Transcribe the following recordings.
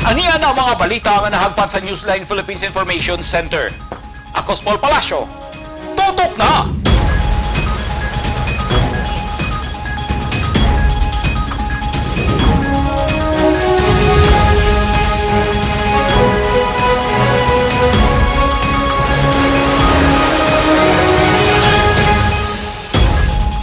Ania na ang mga balita nga nahagpat sa Newsline Philippines Information Center. Ako, Paul Palacio. Tutok na!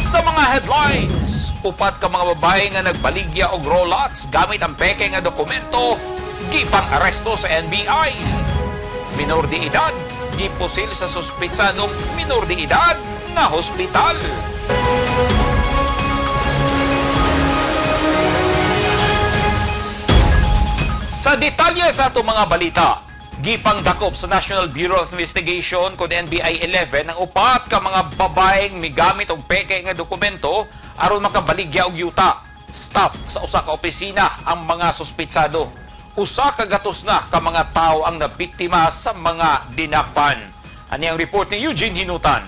Sa mga headlines, upat ka mga babae nga nagbaligya og Rolex gamit ang peke nga dokumento, gipang aresto sa NBI. Minor de edad, gipusil sa suspitsadong minor de edad na hospital. Sa detalye sa atong mga balita, gipang dakop sa National Bureau of Investigation kon NBI 11 ang upat ka mga babaeng migamit og peke nga dokumento aron makabaligya og yuta. Staff sa usa ka opisina ang mga suspitsado. Usa ka gatos na ka mga tao ang nabiktima sa mga dinakpan. Ani ang report ni Eugene Hinutan.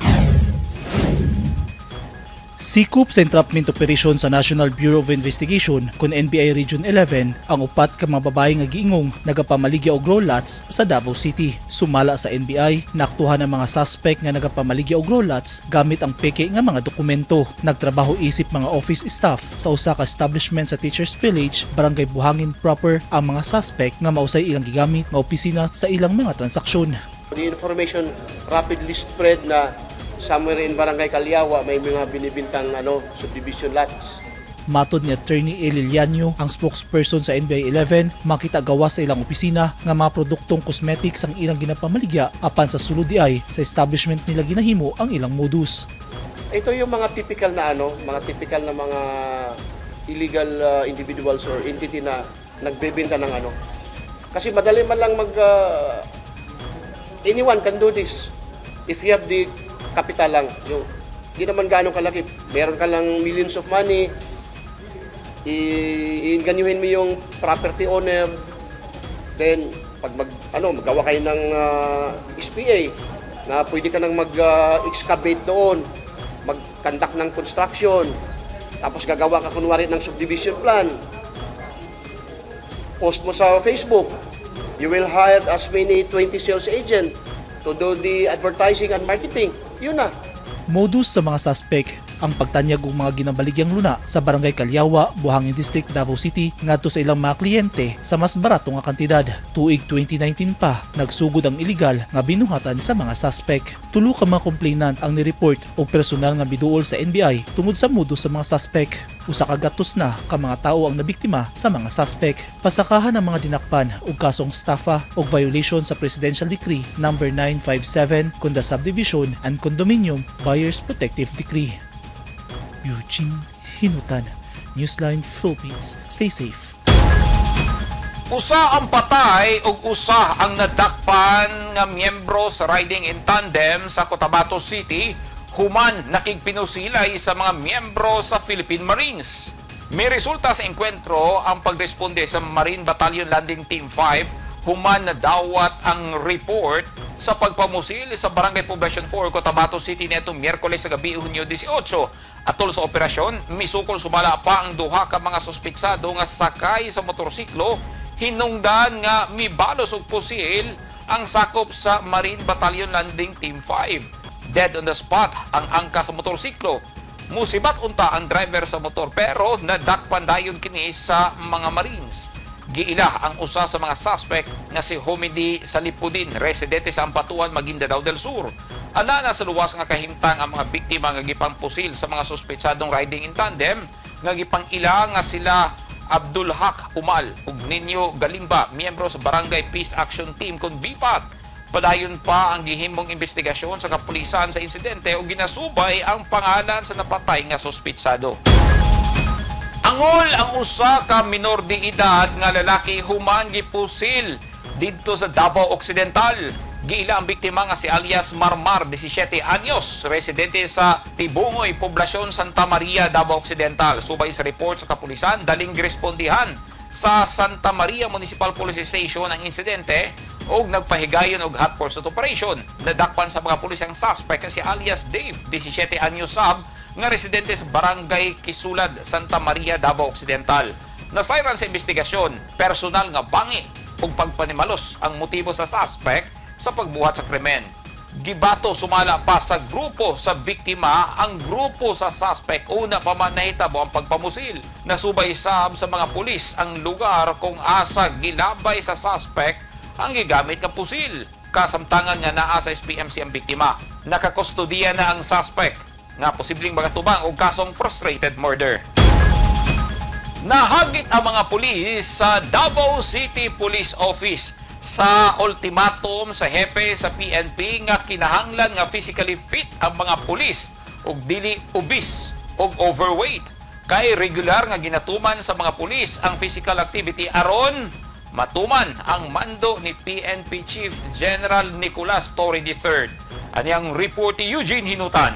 Sikop sa entrapment operation sa National Bureau of Investigation kon NBI Region 11 ang upat ka mga babae nga giingong nagapamaligya og roll lots sa Davao City. Sumala sa NBI, naaktuhan ang mga suspect nga nagapamaligya og roll lots gamit ang peke nga mga dokumento. Nagtrabaho isip mga office staff sa usa ka establishment sa Teachers Village, Barangay Buhangin proper ang mga suspect nga mausay ilang gigamit nga opisina sa ilang mga transaksyon. The information rapidly spread na somewhere in Barangay Kalyawa may mga binibintang subdivision lots. Matod ni Attorney Eliliano, ang spokesperson sa NBI 11, makita gawas sa ilang opisina nga mga produktong cosmetics ang ilang ginapamaligya apan sa sulod di ay sa establishment nila ginahimo ang ilang modus. Ito yung mga typical na mga typical na mga illegal individuals or entity na nagbebenta ng ano. Kasi madali man lang anyone can do this if you have the capital lang. Yung, di naman gaano kalaki. Meron ka lang millions of money, i-enganyuhin mo yung property owner, then pag magawa kayo ng SPA na pwede ka nang mag-excavate doon, mag-conduct ng construction, tapos gagawa ka kunwari ng subdivision plan, post mo sa Facebook, you will hire as many 20 sales agent to do the advertising and marketing. Yun na. Modus sa mga suspect ang pagtanyag og mga ginabaligyang luna sa Barangay Kalyawa, Buhangin District, Davao City ngadto sa ilang mga kliyente sa mas barato nga kantidad. Tuig 2019 pa, nagsugod ang illegal nga binuhatan sa mga suspect. Tulo ka mga complainant ang ni-report og personal nga biduol sa NBI tungod sa modus sa mga suspect. Usa ka gatos na ka mga tao ang nabiktima sa mga suspect. Pasakahan ang mga dinakpan og kasong estafa og violation sa Presidential Decree number 957 kun the Subdivision and Condominium Buyers Protective Decree. Eugene Hinutan, Newsline Philippines. Stay safe. Usa ang patay ug usa ang nadakpan nga miyembro sa riding in tandem sa Cotabato City human nakigpinusilay sa mga miyembro sa Philippine Marines. May resulta sa engkwentro ang pagresponde sa Marine Battalion Landing Team 5 human nadawat ang report sa pagpamusil sa Barangay Poblacion 4, Cotabato City netong Miyerkules sa gabi, Hunyo 18. Atol sa operasyon, misukol sumala pa ang duha ka mga suspitsado nga sakay sa motorsiklo hinungdan nga mibalos og pusil ang sakop sa Marine Battalion Landing Team 5. Dead on the spot ang angka sa motorsiklo. Musibat unta ang driver sa motor pero nadakpan dayon kini sa mga Marines. Giila ang usa sa mga suspect nga si Homidi Salipudin, residente sa Ampatuan, Maguindanao del Sur. Ana na sa luwas nga kahimtang ang mga biktima nga gipangpusil sa mga suspetsadong riding in tandem nga gipang-ila nga sila Abdul Haq Umal ug Ninyo Galimba, miyembro sa Barangay Peace Action Team kon BIPAT. Padayon pa ang gihimong investigasyon sa kapulisan sa insidente ug ginasubay ang pangalan sa napatay nga suspetsado. Angol ang usa ka minor de edad nga lalaki human gipusil didto sa Davao Occidental. Giila ang biktima nga si alias Marmar, 17 anyos, residente sa Tibungoy, Poblasyon Santa Maria, Davao Occidental. Subay sa report sa kapulisan, daling girespondihan sa Santa Maria Municipal Police Station ang insidente og nagpahigayon og hot pursuit operation. Nadakpan sa mga pulis ang suspect nga si alias Dave, 17 anyos sab, nga residente sa Barangay Kisulad, Santa Maria, Davao Occidental. Nasayran sa investigasyon, personal nga bangi ug pagpanimalos ang motibo sa suspect sa pagbuhat sa krimen. Gibato sumala pa sa grupo sa biktima ang grupo sa suspect una pa man nahitabo ang pagpamusil. Nasubay sab sa mga pulis ang lugar kung asa gilabay sa suspect ang gigamit nga pusil. Kasamtangan nga naa sa SPMC ang biktima. Nakakustudiya na ang suspect nga posibleng magatubang og kasong frustrated murder. Nahagit ang mga pulis sa Davao City Police Office sa ultimatum sa hepe sa PNP nga kinahanglan nga physically fit ang mga pulis ug dili obese ug overweight. Kay regular nga ginatuman sa mga pulis ang physical activity aron matuman ang mando ni PNP Chief General Nicolas Torre III. Aniyang report ni Eugene Hinutan.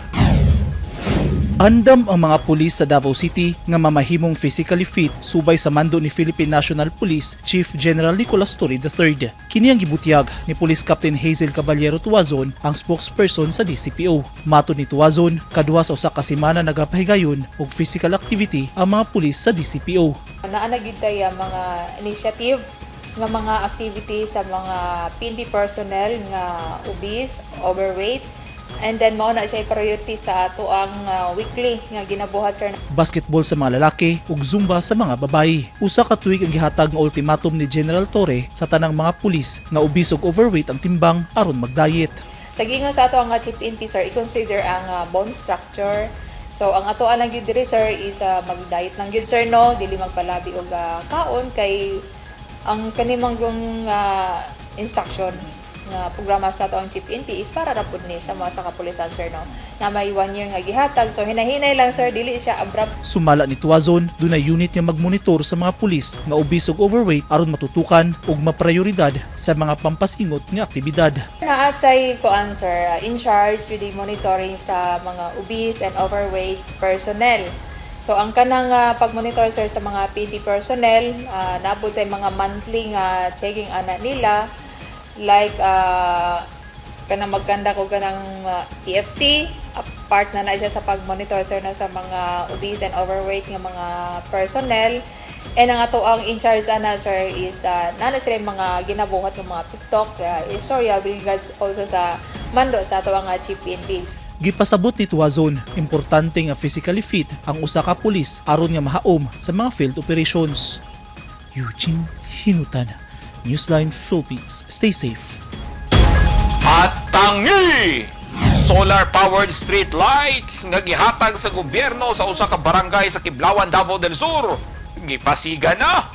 Andam ang mga pulis sa Davao City nga mamahimong physically fit subay sa mando ni Philippine National Police Chief General Nicolas Torre III. Kini ang gibutyag ni Police Captain Hazel Caballero Tuazon, ang spokesperson sa DCPO. Matod ni Tuazon, kaduha sa usa ka semana nagapahigayon og physical activity ang mga pulis sa DCPO. Naa na gyud tay mga initiative nga mga activity sa mga PNP personnel nga obese, overweight, and then mao na siya priority sa ato ang weekly nga ginabuhat, sir. Basketball sa mga lalaki ug zumba sa mga babayi. Usa ka tuig ang gihatag nga ultimatum ni General Torre sa tanang mga pulis nga obese ug overweight ang timbang aron mag-diet. Sa gingon sa ato ang Chief PNP, sir, i-consider ang bone structure. So ang ato lang gyud diri, sir, is mag-diet lang gyud, sir, no, dili magpalabi og kaon kay ang kanimang instruction nga programa sa ato ang Chief PNP is para ra pud ni sa mga sa kapulisan, sir, no, na may one year nga gihatag. So hinahinay lang, sir, dili siya abrupt. Sumala ni Tuazon, dunay unit nga magmonitor sa mga pulis nga obese ug overweight aron matutukan ug maprioridad sa mga pampasingot nga aktibidad. Naatay ko answer in charge with the monitoring sa mga obese and overweight personnel. So ang kanang pag-monitor, sir, sa mga PNP personnel, naabot tay mga monthly nga checking ana nila, like kanang magkanda ko kanang EFT, part na na siya sa pag-monitor, sir, no, sa mga obese and overweight nga mga personnel. And ang ato ang in charge ana, sir, is nana sila yung mga ginabuhat ng mga TikTok istorya with regards also sa mando sa ato ang Chief PNP. Gipasabot ni Tuazon, importante nga physically fit ang usa ka pulis aron nga mahaom sa mga field operations. Eugene Hinutan, Newsline Philippines. Stay safe. At tangi! Solar-powered street lights nga gihatag sa gobyerno sa usa ka barangay sa Kiblawan, Davao del Sur. Gipasiga na!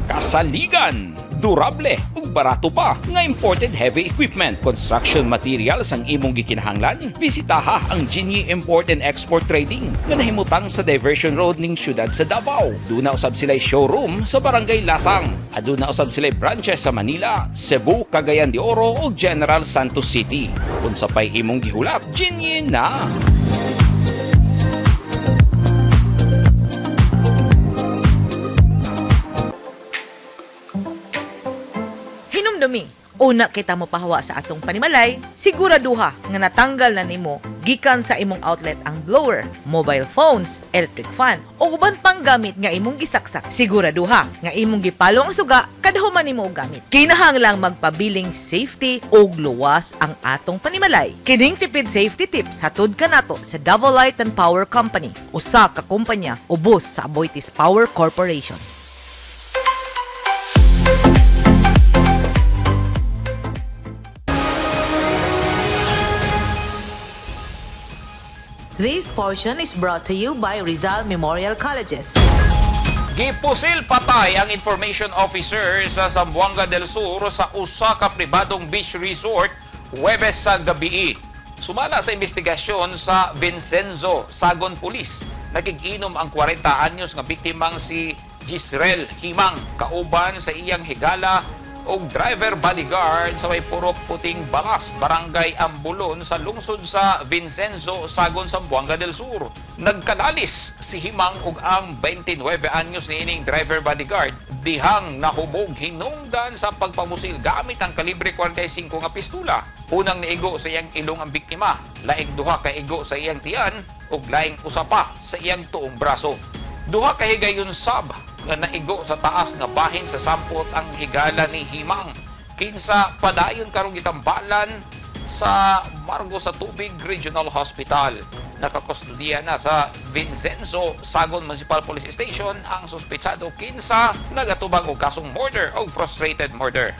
Kasaligan, durable ug barato pa nga imported heavy equipment, construction materials ang imong gikinahanglan. Bisitaha ang Jinyi Import and Export Trading nga nahimutang sa Diversion Road ning syudad sa Davao. Duna usab sila showroom sa Barangay Lasang. Aduna usab sila branches sa Manila, Cebu, Cagayan de Oro ug General Santos City. Unsa pay imong gihulat, Jinyi na. Hinumdumi, una kita mo pahawa sa atong panimalay, siguraduha nga natanggal na nimo gikan sa imong outlet ang blower, mobile phones, electric fan, o uban pang gamit nga imong gisaksak. Siguraduha nga imong gipalo ang suga kada human nimo og gamit. Kinahanglang magpabiling safety ug luwas ang atong panimalay. Kining tipid safety tips hatod kanato sa Davao Light and Power Company, usa ka kumpanya ubos sa Aboitiz Power Corporation. This portion is brought to you by Rizal Memorial Colleges. Gipusil patay ang information officer sa Zamboanga del Sur sa usa ka pribadong beach resort Huwebes sa gabii. Sumala sa investigasyon sa Vincenzo Sagon Police. Nakikinom ang 40 anyos nga biktimang si Gisrel Himang kauban sa iyang higala og driver bodyguard sa may Purok Puting Balas, Barangay Ambulon sa lungsod sa Vincenzo, Sagon, Zamboanga del Sur. Nagkalalis si Himang ug ang 29 anyos niining driver bodyguard. dihang nahubog hinungdan sa pagpamusil gamit ang kalibre 45 nga pistula. Unang niigo sa iyang ilong ang biktima, laing duha ka igo sa iyang tiyan ug laing usa pa sa iyang tuong braso. Duha ka higayon sab nga naigo sa taas nga bahin sa sampot ang higala ni Himang, kinsa padayon karong gitambalan sa Margosatubig Regional Hospital. Nakakustudiya na sa Vincenzo Sagon Municipal Police Station ang suspetsado, kinsa nagatubang og kasong murder o frustrated murder.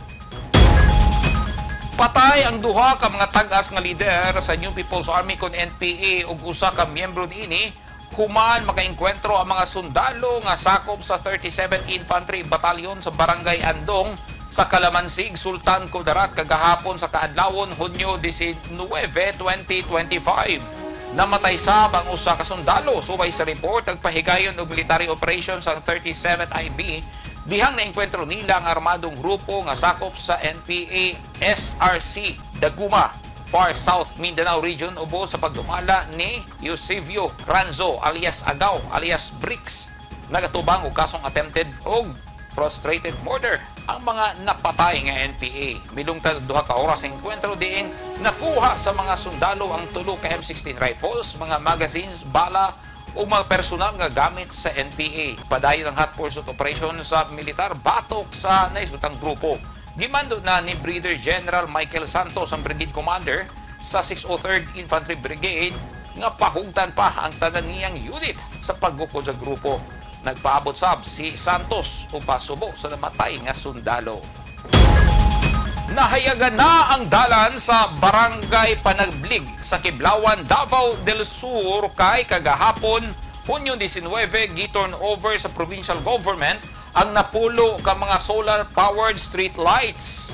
Patay ang duha ka mga tag-as nga lider sa New People's Army kon NPA ug usa ka miyembro niini human makaengkwentro ang mga sundalo nga sakop sa 37 Infantry Battalion sa Barangay Andong sa Kalamansig, Sultan Kudarat kagahapon sa kaadlawon, Hunyo 19, 2025. Namatay sab ang usa ka sundalo. Subay sa report, nagpahigayon og military operations ang 37th IB dihang naengkwentro nila ang armadong grupo nga sakop sa NPA SRC Daguma, Far South Mindanao Region, ubo sa pagdumala ni Eusebio Ranzo alias Agaw alias Bricks. Nagatubang og kasong attempted og frustrated murder ang mga napatay nga NPA. Milungtad og 2 ka oras ang engkwentro, diin nakuha sa mga sundalo ang tulo ka M16 rifles, mga magazines, bala o mga personal nga gamit sa NPA. Padayon ang hot pursuit operation sa militar batok sa naisutang grupo. Gimando na ni Brigadier General Michael Santos, ang brigade commander sa 603rd Infantry Brigade, nga pahugtan pa ang tanan niyang unit sa paggukod sa grupo. Nagpaabot sab si Santos o pasubo sa namatay nga sundalo. Nahayagan na ang dalan sa Barangay Panaglig sa Kiblawan, Davao del Sur kay kagahapon, Hunyo 19, gi-turn over sa provincial government ang napulo ka mga solar-powered street lights.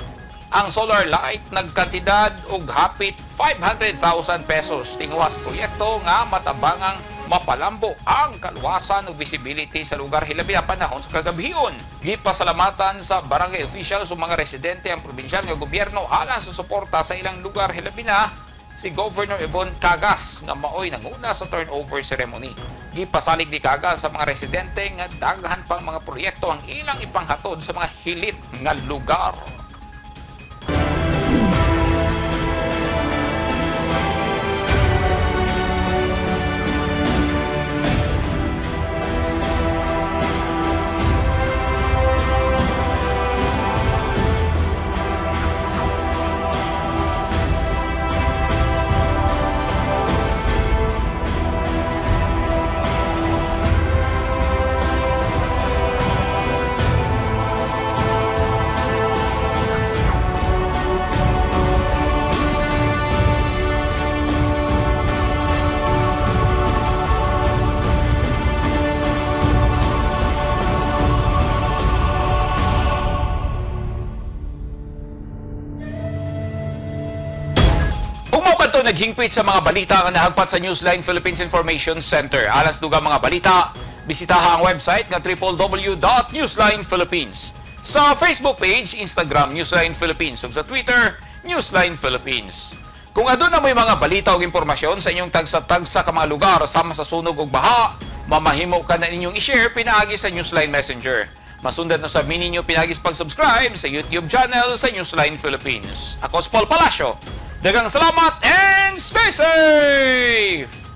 Ang solar light nagkantidad og hapit 500,000 pesos. Tinguhas proyekto nga matabangang mapalambo ang kaluwasan ug visibility sa lugar, hilabi na panahon sa kagabhion. Gipasalamatan sa barangay officials ug mga residente ang probinsyal nga gobyerno alang sa suporta sa ilang lugar, hilabi na si Governor Yvonne Cagas nga maoy nanguna sa turnover ceremony. Gipasalig ni Cagas sa mga residente nga daghan pang mga proyekto ang ilang ipanghatod sa mga hilit nga lugar. Ug mao kadto naghingpit sa mga balita nga nahagpat sa Newsline Philippines Information Center. Alang sa dugang mga balita, bisitaha ang website nga www.newslinephilippines. Sa Facebook page, Instagram, Newsline Philippines, ug sa Twitter, Newsline Philippines. Kung aduna mo'y mga balita o impormasyon sa inyong tagsa-tagsa ka mga lugar sama sa sunog ug baha, mamahimo ka na ninyong i-share pinaagi sa Newsline Messenger. Masundan na sa ninyo pinaagi sa pag-subscribe sa YouTube channel sa Newsline Philippines. Ako si Paul Palacio. Daghang salamat and stay safe!